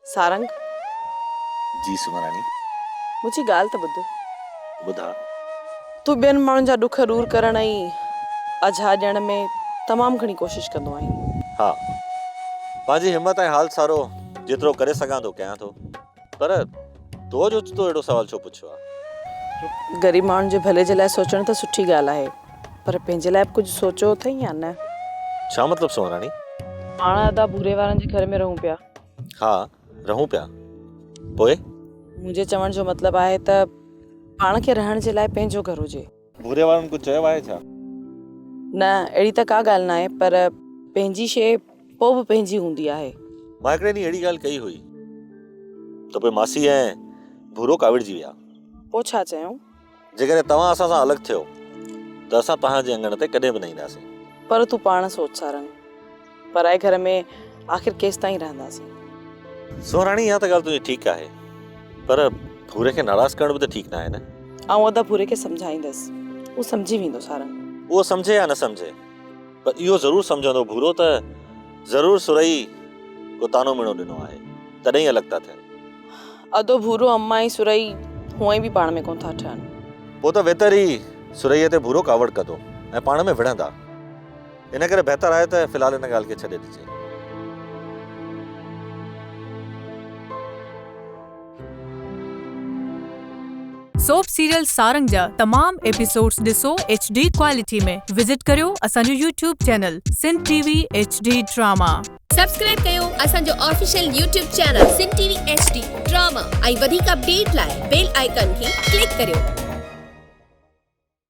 سارنگ. جي سمراڻي. منهنجي ڳالهه ته ٻڌ. ٻڌاء. تون ٻين ماڻهن جا ڏک ڏور ڪرڻ ۽ اجها ڏيڻ ۾ تمام گهڻي ڪوشش ڪندو آهين. ها. پنهنجي همت ۽ حال سارو جيترو ڪري سگهان ٿو ڪيان ٿو. پر تو اڄ اوچتو اهڙو سوال ڇو پڇيو آهي؟ غريب ماڻهن جي ڀلي جي لاء سوچڻ ته سٺي ڳالهه آهي پر پنهنجي لاء به ڪجهه سوچيو اٿئي يا نه؟ ڇا مطلب سونراڻي؟ پاڻ ادا ڀوري وارن جي گهر ۾ رهون پيا. ها رهون پيا. پوء؟ منهنجي چوڻ جو مطلب آهي ته پاڻ کي رهڻ جي لاء پنهنجو گهر هجي. ڀوري وارن ڪجهه چيو آهي ڇا؟ نه اهڙي ته ڪا ڳالهه ناهي پر پنهنجي شيء پوء به پنهنجي هوندي آهي. مان هڪڙي ڏينهن اهڙي ڳالهه ڪئي هئي ته پوء ماسي ۽ ڀورو ڪاوڙجي ويا. پوء ڇا چيائون؟ جيڪڏهن توهان اسان سان الڳ ٿيو ته اسان توهان جي اڱڻ تي ڪڏهن به نه اينداسين. پر تون پاڻ سوچ سارنگ، پرائي گهر ۾ آخر ڪيستائين رهنداسين؟ سهراڻي اها ته ڳالهه تنهنجي ٺيڪ آهي پر ڀوري کي ناراض ڪرڻ به ته ٺيڪ ناهي نه. آئون ادا ڀوري کي سمجهائيندس، هو سمجهي ويندو سارنگ. اهو سمجهي يا نه سمجهي پر اهو ضرور سمجهندو ڀورو ته ضرور سرهي ڪو طعنو ميڻو ڏنو آهي تڏهن ئي الڳ ٿا ٿين. ادو ڀورو اما ۽ سرهي هونئن به پاڻ ۾ ڪونه ٿا ٺهن. پوء ته ويتر ئي سرهيء تي ڀورو ڪاوڙ ڪندو ۽ پاڻ ۾ وڙهندا. ان ڪري بهتر آهي ته في الحال ان ڳالهه کي ڇڏي ڏجي. سوپ سيريل سارنگ جا تمام ايپيسوڊز ڏسو ايڇ ڊي ڪوالٽي ۾ وزٽ ڪريو اسان جو YouTube channel Sindh T V H D drama. Subscribe ڪيو اسان جو official YouTube channel Sindh T V H D drama ۽ وڌيڪ اپڊيٽ لاء بيل آئيڪان کي ڪلڪ ڪريو.